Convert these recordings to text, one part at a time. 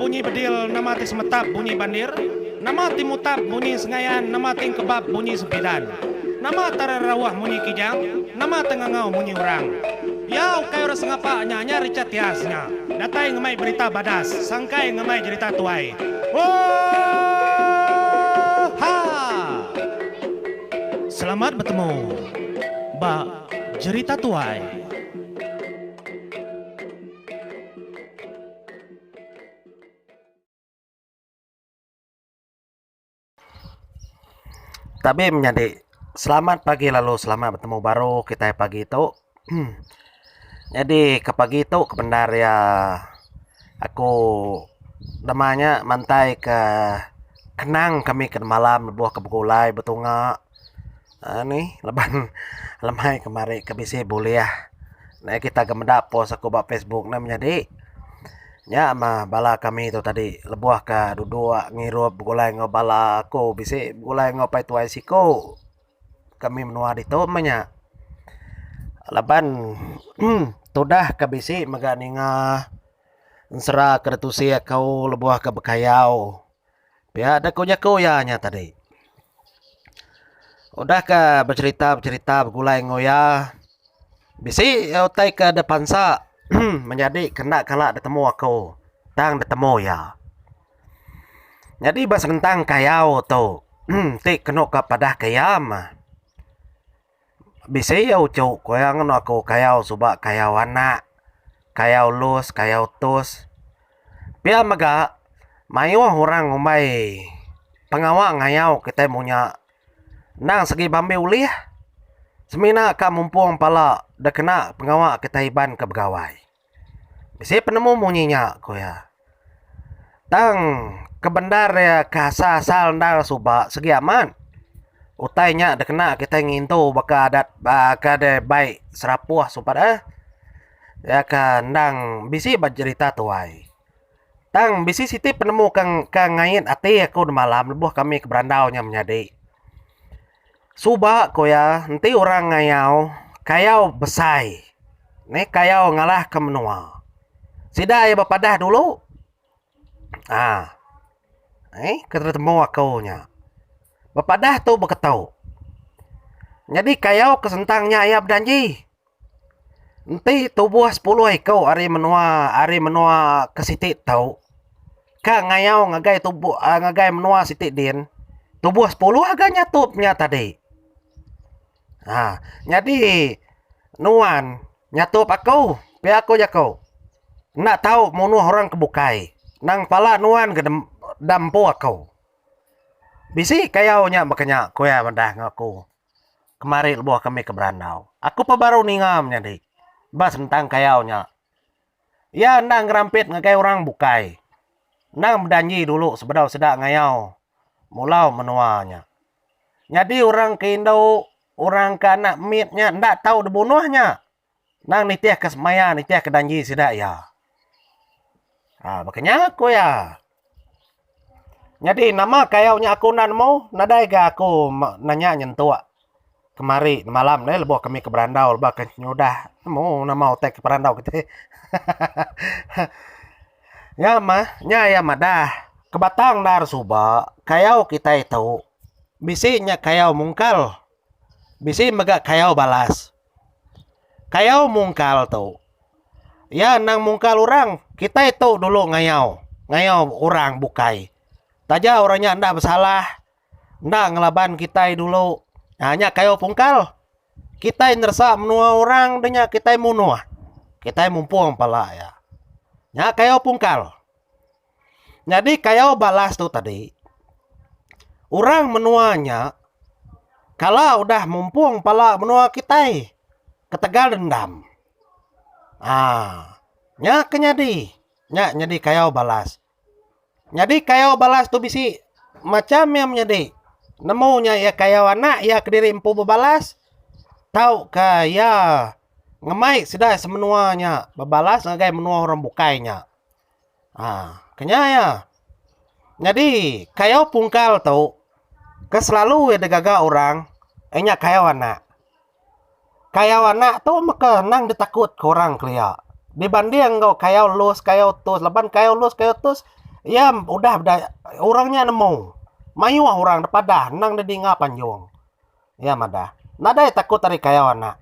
bunyi bedil, nama ti semetap bunyi bandir, nama ti mutap munyi sengayan, nama ti engkebap bunyi sempidan. Nama tararauh munyi kijang, nama tengangau munyi orang. Iya ukai orang sengapa nya nya Richard Tias nya. Datai ngemai berita badas, sangkai ngemai jerita tuai. Oohaa! Selamat betemu ba Jerita Tuai. Tabi menyadi, selamat pagi lalu selamat betemu baru kitai pagi tu. Nyadi ke pagi tu ke bendar iya aku nama nya mantai ke kenang kami ke demalam lebuh ke begulai betunga uhh nih laban lemai kemari ke bisi bulih ne kita ke meda post aku ba facebook ne menyadi. Nya mah bala kami tu tadi lebuh ka duduk ngirup begulai enggau bala aku bisi begulai enggau pai tuai siku kami menua ditu meh nya. Laban tudah ka bisi mega ninga ensera ke ditusi aku lebuh ka bekayau. Pia deh ku jaku iya nya tadi. Udah ka becherita becherita begulai enggau iya bisi utai ke deh pansa menyadi ke enda kala ditemu aku tang ditemu iya. Nyadi ba senentang kayau tu ti kenu ka padah ke iya mah. Bisi iya uchu ku iya ngenu aku kayau suba kayau anak, kayau lus, kayau tus. Pia mega mayuh orang ngumbai pengawa ngayau kitai munya endang segi bambi ulih semina ka mumpung pala da kena pengawa kitai Iban ke begawai. Bisi penemu munyi nya, ku iya. Tang ke bendar iya ke asal-asal endar suba segi amat. Utai nya dikena kitai ngintu baka adat ke deh bai serapuh suba deh. Iya ke endang bisi ba jerita tuai. Tang bisi siti penemu ke ke ngait ati aku demalam lebuh kami ke berandau nya menyadi. Suba ku iya enti orang ngayau kayau besai neh kayau ngalah ke menua. Sida iya bepadah dulu aaa eh ke temu aku nya. Bepadah tu beketu. Nyadi kayau ke sentang nya iya bejanji. Enti tubuh sepuluh iku ari menua ari menua ke siti tu ka ngayau ngagai tubuh uhh ngagai menua siti din tubuh sepuluh ga nyatup nya tadi. Haa nyadi nuan nyatup aku pia ku jaku enda tau munuh orang ke bukai nang pala nuan ga da empu aku. Bisi kayau nya baka nya ku iya madah enggau aku. Kemari lebuh kami ke berandau. Aku pun baru ninga menyadi ba sentang kayau nya. Iya enda ngerampit ngagai orang bukai. Endang bedanji dulu sebedau sida ngayau mulau menua nya. Nyadi orang ke indu, orang ke anak mit nya enda tau dibunuh nya. Endang nitihka semaya nitihka danji sida iya. Haa baka nya ku iya. Nyadi nama kayau nya aku enda nemu nadai ga aku nanya nyentuk kemari malam deh lebuh kami ke berandau lebuh ke nyudah nemu nama utai ke berandau kite hahaha. Nya mah nya iya madah ke batang endar suba kayau kitai tu bisi nya kayau mungkal bisi mega kayau balas. Kayau mungkal tu iya endang mungkal orang kitai tu dulu ngayau ngayau orang bukai taja orang nya enda besalah enda ngelaban kitai dulu uhh nya kayau pungkal kitai neresa menua orang da nya kitai munuh kitai mumpung pala iya nya kayau pungkal. Nyadi kayau balas tu tadi orang menua nya kala udah mumpung pala menua kitai ketegal dendam. Aa nya ke nyadi nya nyadi kayau balas. Nyadi kayau balas tu bisi macam iya menyadi nemu nya iya kayau anak iya kediri empu bebalas tauka iya ngemai sida semenua nya bebalas ngagai menua orang bukai nya. Haa kenya iya. Nyadi kayau pungkal tu ke selalu iya digaga orang iya nya kayau anak. Kayau anak tu meka endang ditakut ke orang kelia dibanding enggau kayau lus kayau tus laban kayau lus kayau tus. Iya udah beda orang nya nemu. Mayuh orang dipadah endang didinga panjung. Iya madah. Nadai takut ari kayau anak.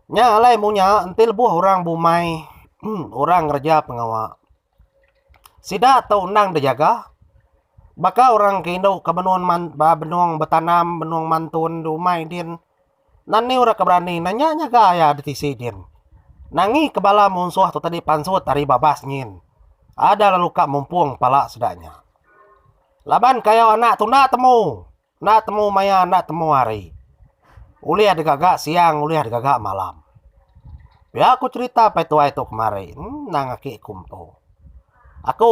Nya alai munya enti lebuh orang bumai orang ngereja pengawa. Sida tu endang dijaga. Baka orang ke indu ke benung benung betanam benung mantun di umai din. Nani orang ke berani nanya nyaga iya di tisi din. Nangi ke bala munsuh tu tadi pansut ari babas nyin. Ada lalu ka mumpung pala sida nya. Laban kayau anak tu enda temu. Enda temu maya enda temu hari. Ulih digaga siang ulih digaga malam. Pia ku cherita pai tuai tu kemari endang aki ku empu. Aku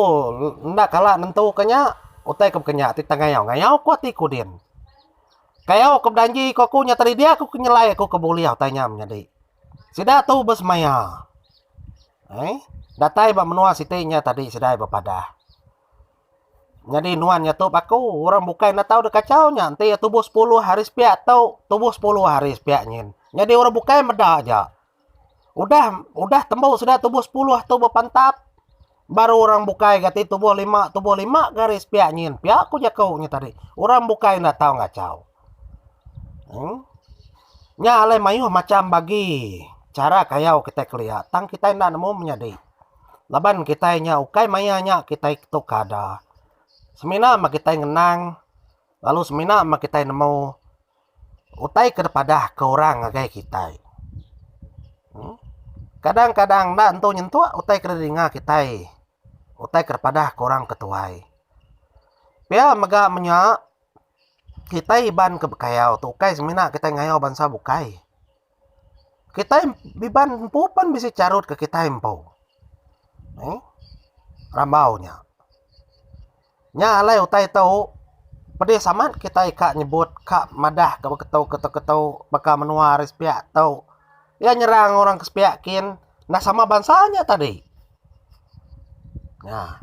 enda kala nentu ke nya utai ke baka nya ti tengayau ngayau ku ati ku din. Kayau ke bedanji ko aku nya tadi dia aku ke nyelai aku ke bulih utai nya menyadi. Sida tu besemaya. Eii datai ba menua siti nya tadi sida iya bepadah. Nyadi nuan nyatup aku orang bukai enda tau dek kachau nya enti iya tubuh sepuluh hari sepiak tu tubuh sepuluh hari sepiak nyin. Nyadi orang bukai meda aja. Udah udah tembu sida tubuh sepuluh tu bepantap baru orang bukai ga ti tubuh lima tubuh lima ga ari sepiak nyin pia ku jaku nya tadi. Orang bukai enda tau ngachau. Uhh nya alai mayuh macham bagi chara kayau kitai kelia tang kitai enda nemu menyadi laban kitai nya ukai maya nya kitai tu ke ada. Semina meh kitai ngenang lalu semina meh kitai nemu. Utai ke dipadah ke orang ngagai kitai. Kadang-kadang enda entu nyentuk utai ke didinga kitai. Utai ke dipadah ke orang ke tuai. Pia mega menya kitai Iban ke bekayau tu ukai semina kitai ngayau bansa bukai. Kitai Iban empu pun bisi charut ke kitai empu. Rambau nya. Nya alai utai tu pedis amat kitai ka nyebut ka madah ka beketu ketu ketu baka menua ari sepiak tu. Iya nyerang orang ke sepiak kin enda sama bansa nya tadi. Nya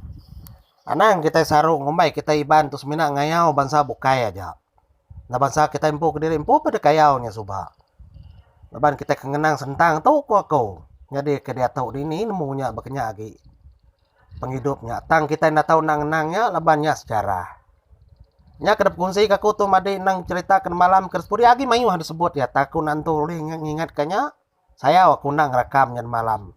anang kitai saru ngumbai kitai Iban tu semina ngayau bansa bukai aja. Enda bansa kitai empu kediri empu pun deka kayau nya suba. Laban kitai ke ngenang sentang tu ku aku nyadi ke diatu dini nemu nya baka nya agi. Pengidup nya. Tang kitai enda tau enda ngenang nya laban nya sejarah. Nya ke dipekongsi ka aku tu madi endang cherita ke nemalam ke sepudi agi mayuh disebut iya tang aku enda entu ulih ngingat ka nya. Sayau aku enda ngerakam nya nemalam.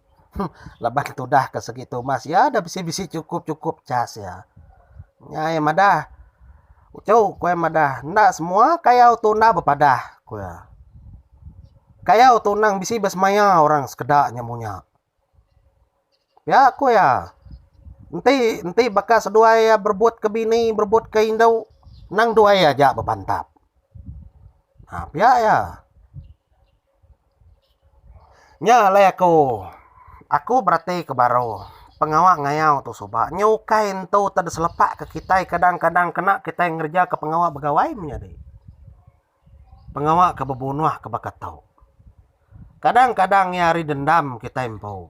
Laban tudah ke segi tumas iya dah bisi bisi chukup chukup cas iya. Nya iya madah uchu ku iya madah enda semua kayau tu enda bepadah ku iya. Kayau tu endang bisi besemaya orang sekeda nya munya. Pia ku iya. Enti enti baka seduai iya berebut ke bini berebut ke indu nang duai aja bebantap. Ha pia iya. Nya alai aku aku berati ke baru pengawa ngayau tu suba nyu ukai entu te diselepak ke kitai kadang-kadang kena kitai ngereja ke pengawa begawai menyadi. Pengawa ke bebunuh ke baka tu. Kadang-kadang iya ari dendam kitai empu.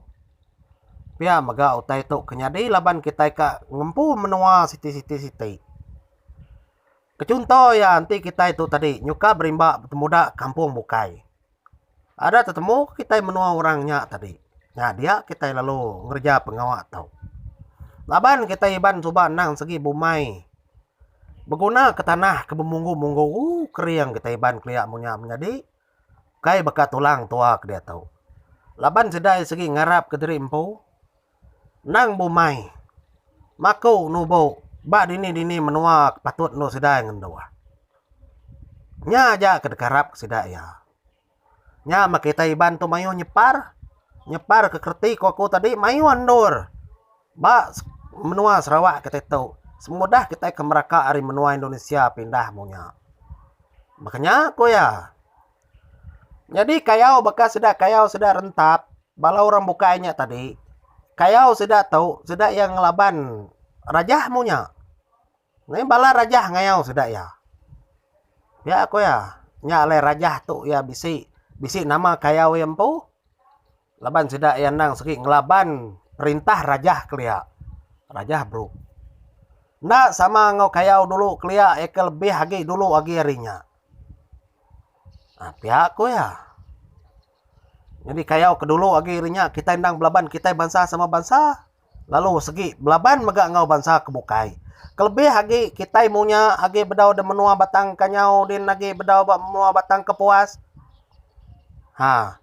Pia mega utai tu ke nyadi laban kitai ka ngempu menua siti-siti siti. Kechunto iya enti kitai tu tadi nyuka berimba betemuda kampung bukai. Ada tetemu kitai menua orang nya tadi. Nya dia kitai lalu ngereja pengawa tu. Laban kitai Iban suba endang segi bumai beguna ke tanah ke bemunggu-munggu ooh kering kitai Iban kelia munya menyadi ukai baka tulang tua ke diatu. Laban sida segi ngarap ke diri empu endang bumai maku nubu ba dini-dini menua ke patut endur sida ngenduh. Nya aja ke dikarap ke sida iya. Nya meh kitai Iban tu mayuh nyepar. Nyepar ke kereti ku aku tadi mayuh endur ba menua Sarawak kitai tu. Semudah kitai ke meraka ari menua Indonesia pindah munya. Baka nya ku iya. Nyadi kayau baka sida kayau sida Rentap bala orang bukai nya tadi kayau sida tu sida iya ngelaban rajah munya. Ngai bala rajah ngayau sida iya. Pia ku iya, nya alai rajah tu iya bisi bisi nama kayau iya empu laban sida iya endang segi ngelaban perintah rajah kelia, Rajah Brooke. Enda sama enggau kayau dulu kelia iya ke lebih agi dulu agi ari nya. Aaa pia ku iya. Nyadi kayau ke dulu agi ari nya kitai endang belaban kitai bansa sama bansa. Lalu segi belaban mega enggau bansa ke bukai. Kelebih agi kitai munya agi bedau da menua Batang Kanyau din agi bedau ba menua Batang Kepuas. Ha.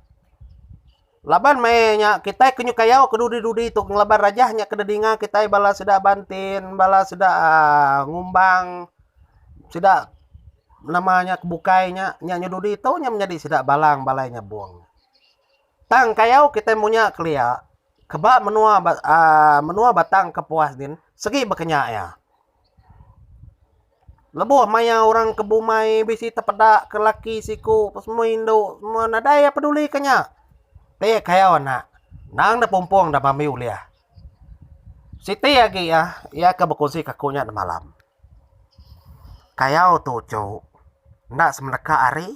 Laban meh nya kitai ke nyukayau ke dudi-dudi tu ngelaban rajah nya ke dedinga kitai bala sida Bantin, bala sida aaa Ngumbang, sida nama nya ke bukai nya, nya nyedudi tu nya menyadi sida Balang Balai Nyabong. Tang kayau kitai munya kelia ke ba menua aaa menua Batang Kepuas din segi baka nya iya. Lebuh maya orang ke bumai bisi tepeda ke laki siku semua indu semua nadai iya peduli ke nya. Ti kayau anak endang deh pumpung da bambi ulih. Siti agi iya, iya ke bekunsi ke aku nya demalam. Kayau tu uchu enda semeneka hari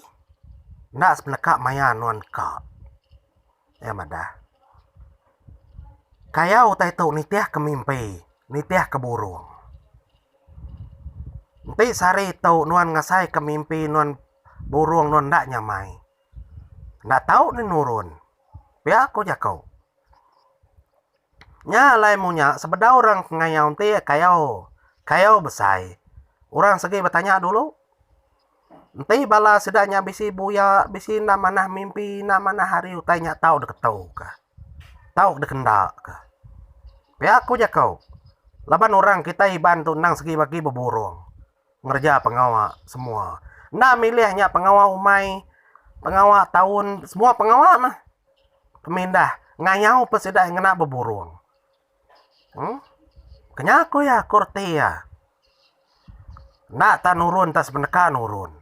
enda semeneka maya nuan ka. Iya madah. Kayau utai tu nitihka mimpi, nitihka burung. Enti sehari tu nuan ngasaika mimpi nuan burung nuan enda nyamai, enda tau ne nurun. Pia ku jaku. Nya alai munya sebedau orang ke ngayau enti kayau kayau besai, orang segi betanya dulu. Enti bala sida nya bisi buya, bisi enda manah mimpi, enda manah hari utai nya tau diketu ka. Tau dikenda ka. Pia ku jaku, laban orang kitai Iban tu endang segi bagi beburung ngereja pengawa semua. Enda milih nya pengawa umai, pengawa taun, semua pengawa meh. Pemindah ngayau pun sida ngena beburung. Uhh kenya ku iya ku reti iya. Enda tak nurun tak sepeneka nurun.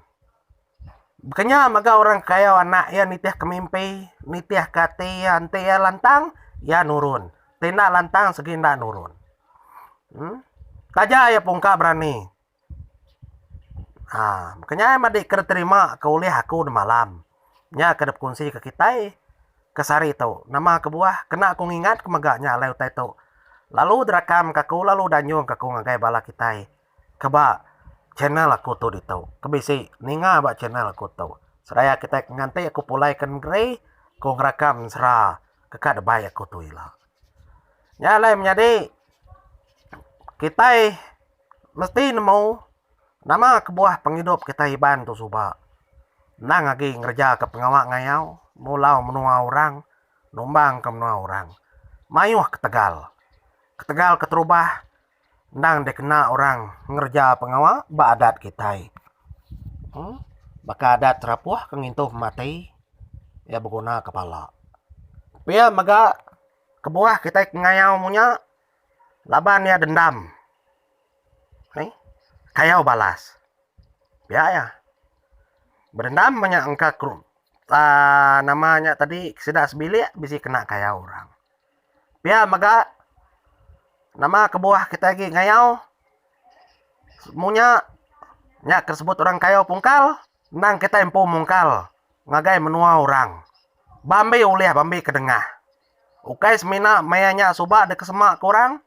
Baka nya mega orang kayau anak iya nitih ke mimpi, nitih ke ati iya enti iya lantang iya nurun. Ti enda lantang segi enda nurun. Uhh taja iya pungka berani. Haa baka nya madi ke diterima ke ulih aku demalam. Nya ke dipekongsi ke kitai ke sehari tu. Nama kebuah kena ku ngingat ku mega nya alai utai tu. Lalu dirakam ka aku lalu dianjung ka aku ngagai bala kitai ke ba channel aku tu ditu. Ke bisi ninga ba channel aku tu. Seraya kitai ke nganti aku pulai ke negeri ku ngerakam ensera ke ka debai aku tu ila. Nya alai menyadi kitai. Mesti nemu nama kebuah pengidup kitai Iban tu suba endang agi ngerejaka pengawa ngayau mulau menua orang numbangka menua orang. Mayuh ketegal. Ketegal keterubah endang dikena orang ngereja pengawa ba adat kitai. Uhh baka adat serapuh ke ngintu pemati iya begunaka pala. Pia mega kebuah kitai ke ngayau munya Laban iya dendam. Neh. Kayau balas. Pia iya. Berendam meh nya engka aaa nama nya tadi sida sebilik bisi kena kayau orang. Pia mega nama kebuah kitai agi ngayau munya nya ke sebut orang kayau pungkal endang kitai empu mungkal ngagai menua orang. Bambi ulih bambi ke dengah. Ukai semina maya nya suba deka sema ke orang,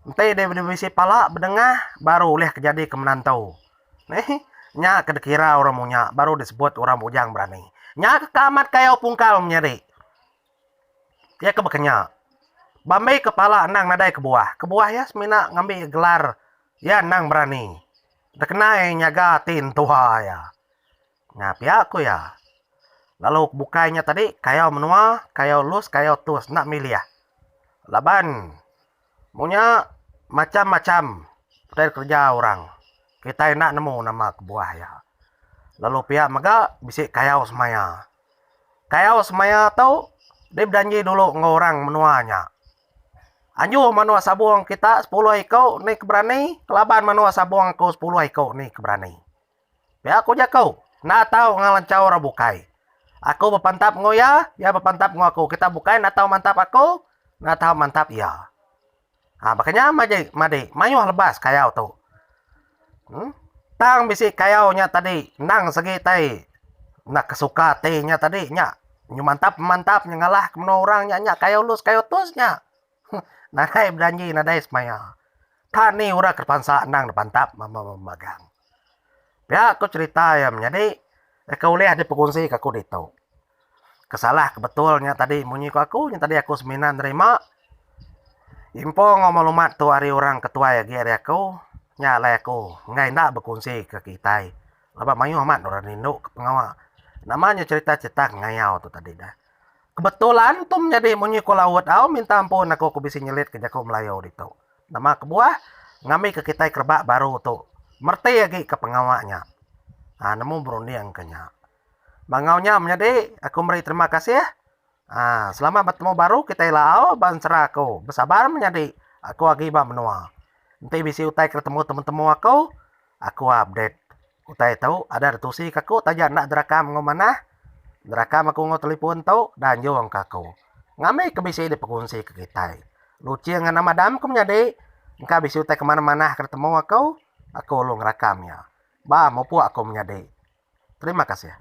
enti deh bisi pala bedengah baru ulih ke jadi ke menantu. Neh, nya ke dikira orang munya baru disebut orang bujang berani. Nya ke amat kayau pungkal menyadi. Iya ke baka nya. Bambi ke pala endang nadai kebuah. Kebuah iya semina ngambi gelar iya endang berani. Dikena iya nyaga ati entua iya. Nya pia ku iya. Lalu bukai nya tadi kayau menua, kayau lus, kayau tus enda milih. Laban munya macham-macham utai dikereja orang. Kitai enda nemu nama kebuah iya. Lalu pia mega bisi kayau semaya. Kayau semaya tu deh bejanji dulu enggau orang menua nya. Anju manuk sabung kita sepuluh iku ni ke berani, kelaban manuk sabung aku sepuluh iku ni ke berani. Pia ku jaku, enda tau ngelanchau orang bukai. Aku bepantap enggau iya, iya bepantap enggau aku. Kita bukai enda tau mantap aku, enda tau mantap iya. Ha baka nya maji madi mayuh lebas kayau tu. Em tang bisi kayau nya tadi endang segi tai enda kesuka ati nya tadi nya nyu mantap mantap nya ngalah ke menua orang nya nya kayau lus kayau tus nya. Nadai bejanji nadai semaya. Ka ni orang ke pansa endang dipantap magang. Pia ku cherita iya menyadi ke ulih dipekongsi ka aku ditu. Ke salah ke betul nya tadi munyi ku aku nya tadi aku semina nerima. Info enggau maklumat tu ari orang ke tuai agi ari aku, nya alai aku enggai enda bekunsi ke kitai laban mayuh amat orang rindu ke pengawa nama nya cherita-cherita ke ngayau tu tadi dah. Kebetulan tu menyadi munyi ku laut au minta ampun aku ke bisi nyelit ke jaku Melayu ditu. Nama kebuah ngambi ke kitai ke rebak baru tu mereti agi ke pengawa nya. Aa nemu berunding ke nya. Ba enggau nya menyadi aku meri terima kasih. Aa selamat betemu baru kitai ila au ba ensera aku. Besabar menyadi aku agi ba menua. Enti bisi utai ke temu temu aku, aku update utai tu ada ditusi ka aku taja enda derakam enggau manah. Derakam aku enggau telefon tu da anjung ka aku. Ngambi ke bisi dipekunsi ke kitai. Luching ngena madam ku menyadi engka bisi utai ke manah manah ke ditemu aku, aku lalu ngerakam iya. Ba mupuk aku menyadi. Terima kasih.